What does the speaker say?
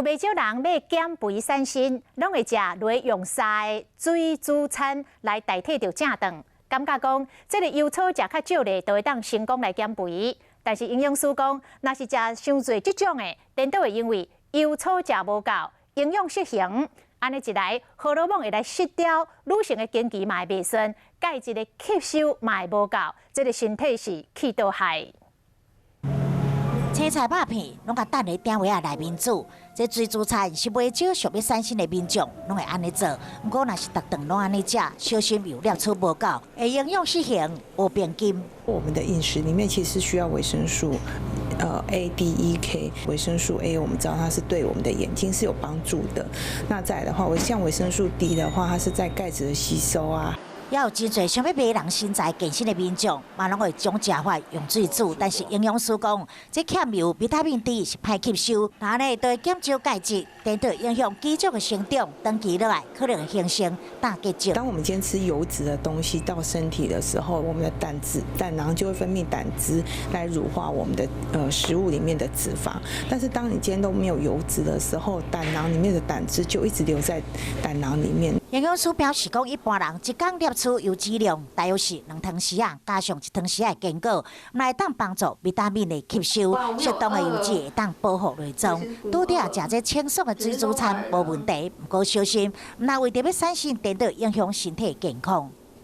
有袂少人欲減肥瘦身，攏會食螺用沙的水煮餐來代替著正頓，感覺講這个油粗食較少咧，就會當成功來減肥。但是營養師講，若是食傷濟這種的，顛倒會因為油粗食無夠，營養失衡。按呢一來，荷爾蒙會來失調，女性的經期嘛會袂順，鈣質的吸收嘛會無夠，這个身體是去倒害。青菜肉片攏共等佇鼎甕仔內面煮，這水煮餐是袂少想欲瘦身的民眾攏會按呢做。毋過若是逐頓攏按呢食，小心油攝取無夠，會營養失衡，烏變金。我們的飲食裡面其實需要維生素，A、D、E、K。維生素 A 我們知道它是對我們的眼睛是有幫助的。那再來的話，像維生素 D 的話，它是在鈣質的吸收啊。也有真濟想欲迷人身材健身的民眾，嘛攏會將食法用水煮。但是營養師講，這欠油維他命 D 是歹吸收，若按呢會減少鈣質，顛倒影響肌肉的成長，長期落來可能會形成膽結石。當我們今天吃油脂的東西到身體的時候，我們的膽汁膽囊就會分泌膽汁來乳化我們的食物裡面的脂肪。但是當你今天都沒有油脂的時候，膽囊裡面的膽汁就一直留在膽囊裡面。營養師表示講，一般人一工攝取油脂量大約是2湯匙仔，加上1湯匙仔的堅果，來會當幫助維他命的吸收，適當的油脂會當保護內臟。拄著食這清爽的水煮餐無問題，毋過小心，毋若為著欲瘦身，顛倒影響身體健康。